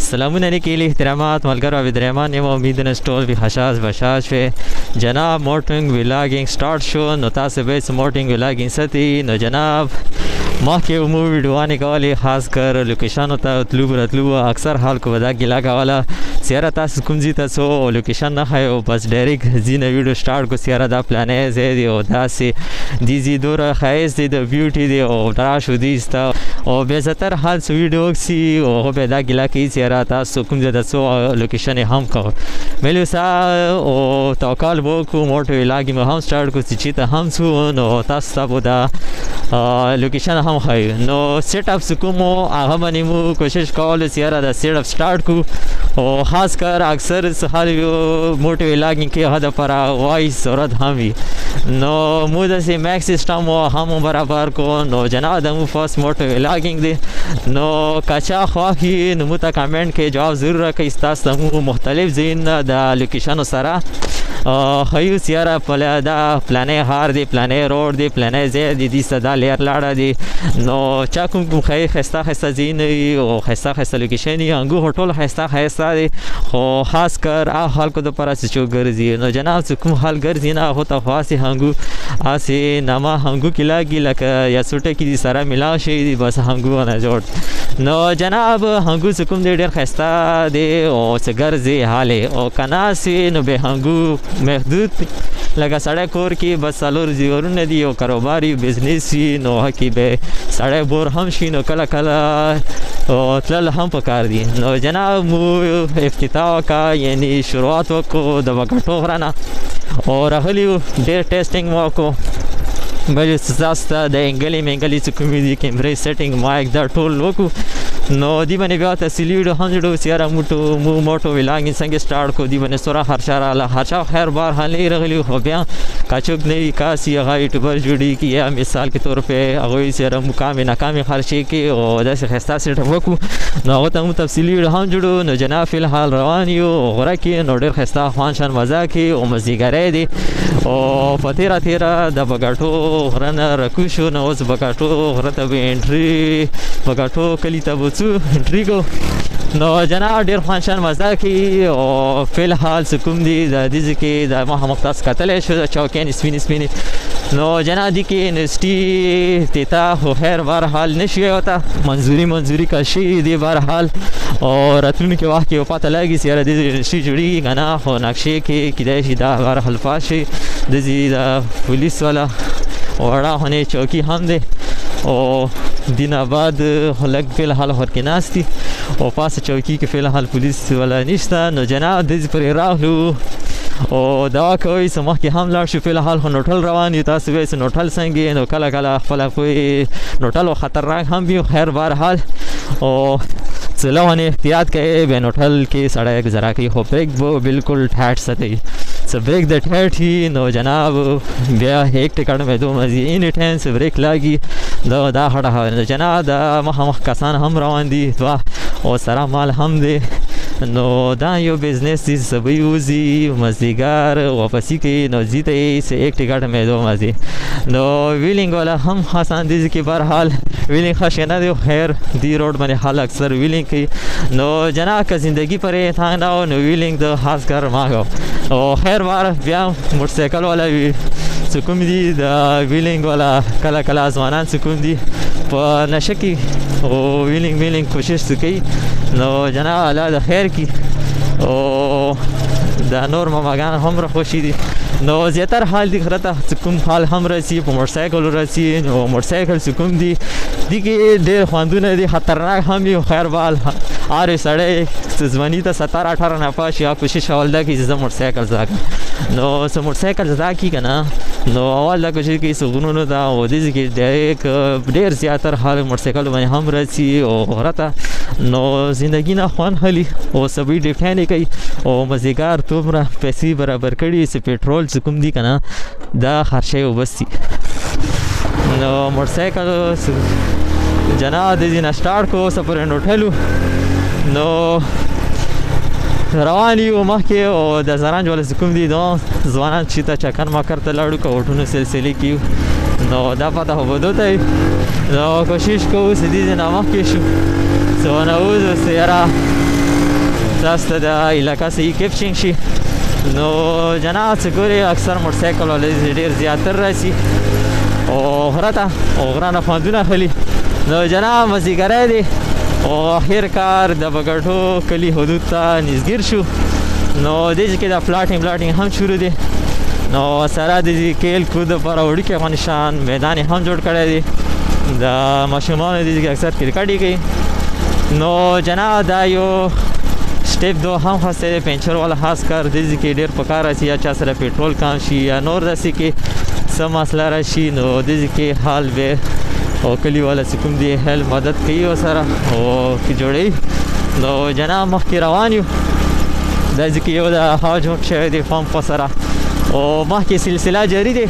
سلامونه نیکې احترامات ملګرو عبدالرحمن یم، امید نه ټول به خشاش بشاش وي. جناب موټرینګ ویلاګینګ سٹارټ شو، نو تاسو به موټرینګ ویلاګینګ ستی. نو جناب مخکې مو ویډیوانې کولې، خاص کر لوکیشن ته تلو راتلو، اکثر خلکو به دا ګیله کوله چې یاره تاسو کوم ځای ته څو لوکیشن نه ښیو، بس ډایرکټ ځینې ویډیو سټارټ کو. یاره دا پلانې ځای دی او داسې دې ځای دومره ښایست دی، د بیوټي دی او راشو دې سته او بیا زیاتر حال څه ویډیو وکسي او هغه بیا دا ګیله کوي چې یاره تاسو کوم ځای ته څو لوکیشن یې هم کوو. ویل او توکل وکړو، موټر ویلاګ مو هم سټارټ کړو چې چېرته هم څو، نو تاسو ته به دا لوکیشن هم ښایو. نو سیټ اپ څه کوم هغه باندې مو کوشش کولو چې یاره دا سیټ اپ سټارټ کړو، او خاص کر اکثر څه حال یو موټر ویلاګینګ کې هغه دپاره وایس ضرورت هم وي. نو مو داسې میک سیسټم هم برابر کو. نو جناب د مو فرست موټر ویلاګینګ دی، نو که چا خوښ وي نو مو ته کمنټ کې جواب ضرور راکړئ. ستاسو ته مو مختلف ځایونه د لوکیشنو سره ښیو چې یاره دا پلانې ښار دی، پلانې روډ دی، پلانې ځای دی، دې ته دا لیر لاړه دی. نو چا کوم کوم ښایسته ښایسته ځایونه وي او ښایسته ښایسته لوکیشن وي، انګو خو ټول ښایسته ښایسته دی، خو خاص کر هغه خلکو دپاره چې څوک ګرځي. نو جناب چې کوم خلک ګرځي نه، هغو ته خو هسې هنګو هسې نامه هنګو کې لاګي، لکه یا څو ټکي دي سره ملاو شوي دي، بس هنګو نه جوړ. نو جناب هنګو چې کوم دی ډېر ښایسته دی او چې ګرځي حالې او که ناست وي نو بیا هنګو محدود، لکه سړی کور کې بس څلور دیوارونه دي او کاروبار وي، بزنس وي، نو هکې به سړی بور هم شي، نو کله کله تلل هم پکار دي. نو جناب مو افتتاح وکړه، یعنی شروعات وکړو د بګټو غره نه او راغلي وو، ډېر ټیسټینګ مو وکړو. بلې تاسو ته د انګلې منګلې څه کومې دي، کیمرې سیټینګ، مایک، دا ټول وکړو. نو دی باندې بیا تفصیلي ویډیو هم جوړو چې یاره مو موټو ویلاګینګ څنګه سټارټ کړو، دی باندې څومره خرچه راغله. خرچه خیر بهرحال نه راغلي، خو بیا که څوک نه وي کاسي هغه یوټیوبر جوړېږي یا مثال کې طور پې هغوی چې یاره مقامې ناکامې خرچې کوي او داسې ښایسته سیټ اپ وکړو، نو هغه ته مو تفصیلي ویډیو هم جوړو. نو جناب فی الحال روان یو غره کې، نو ډېر ښایسته خوان شان مزه کوي او مزیګری دی. او په تېره تېره د بګاټو غره نه رکو شو، نو اوس بګاټو غره ته به انټري، بګاټو کلي ته به ځو، انټري کو. نو جناب ډېر خوان شان مزه کوي او فی الحال څه کوم دي د دې ځای کې د مخامخ تاسو کتلی شو د چوکیانې سپینې سپینې. نو جناب دې کې یونیورسټي تیتا خو خیر بهرحال نه شوی ورته منظوري که شوي دي بهرحال، او راتلونکي وخت کې به پته لګي چې یاره دې یونیورسټي جوړېږي که نه، خو نقشې کې کېدای شي دا بهرحال پاس شي. د ځای د پولیس والا وړه خونې چوکي هم دی او دین آباد خو لږ فی الحال ورکې ناست دي او پاسه چوکي کې فی الحال پولیس والا نشته. نو جناب دې پرې راغلو او دا کوي چې مخکې هم لاړ شو. فی الحال خو نوټل روان یو، تاسو وایئ چې نوټل څنګه، نو کله کله خپله کوی نوټل او خطرناک هم وي. خیر بهرحال او څلونې احتیاط کوي، بیا نوټل کې سړی ګزاره کوي، خو بریک به بالکل ټایټ ساتي. څه بریک د ټایټ وي نو جناب بیا یک ټکټ مې دوه مزي اینی ټایم څه بریک لاګي دا دا خړه خبره. نو جناب دا مخامخ کسان هم روان دي دوه او سره مال هم دی. نو دا یو بزنس دی، سبي وځي مزدیګر واپسی کوي، نو ځي ته یې څه یک ټکټ مې دوه مزي. نو ویلینګ والا هم آسان دي چې بهرحال ویلینګ ښه شی نه دی، خیر دی روډ باندې خلک اکثر ویلینګ کوي. نو جناب که زندگی پرې تنګ نه و نو ویلینګ د خاص کر ما کو. او خیر بار بیا موټرسایکل والا وي څه کوم دي د ویلینګ والا کله کله ځوانان څه کوم دي په نشه کې او ویلینګ کوشش څه کوي. نو جناب الله د خیر کی او دا نور ماماګان هم را خوشي دي. نو زیاتر حال دي غره ته څه کوم حال هم رسي، په موټرسایکل رسي. نو موټرسایکل څه کوم دي دي کې ډېر خوندونه دي، خطرناک هم وي. خیر بال هر سړی څه ځواني ته 17 18 نه پاس شي، هغه کوشش اول دا کوي چې زه موټرسایکل زده کړم. نو څه موټرسایکل زده کړي که نه، نو اول دا کوشش کوي څه غرونو ته او دې ځای کې ډېر زیاتر خلک موټرسایکل باندې هم رسي او غره ته. نو زندګي نه خوند خلي او سبي ډیپټانې کوي او مزیګار دومره پیسې برابر کړي چې پټرول څه کوم دي که نه دا خرچه یې وبسي. نو موټرسایکل جناب د ځای نه سټارټ کړو، اوس پورې نوټلو. نو روان یو مخکې او د زرنج والا څه کوم دي نو ځوانان چې ته چکر مکر ته لاړو که وټونو سلسلې کې یو، نو دا پته خو به دوی ته وي. نو کوشش کوو چې دې ځای نه مخکې شو، څه ونه وځو چې یاره تاسو ته د علاقه صحیح کیف چینګ شي. نو جناب څه ګوري اکثر موټرسایکل والے ډیر زیاتر راشي او غره ته او غره نه خوندونه اخلي. نو جناب مزیګری دی او اخر کار د بګټو کلی حدود ته نزدې شو. نو دې کې د پلاټینګ هم شروع دی. نو سره د دې کېل کود لپاره وړوکی افغانستان میدان هم جوړ کړی دی. د ماشومانو دې کې اکثر کرکټ کوي. نو جناب دا یو سټیپ دو هم خاصه دی، پنچر والا خاص کر دې کې ډیر پکار راشي، یا چا سره پټرول کم شي یا نور داسې کې څه مسله راشي، نو دې کې حال به او کلی والا چې کوم دی هیلپ مدد کوي ورسره او کې جوړوي. نو جناب مخکې روان یو، دا ځکه یو د هوا جوړ شوی دی پمپ سره او مخکې سلسله جاري دی.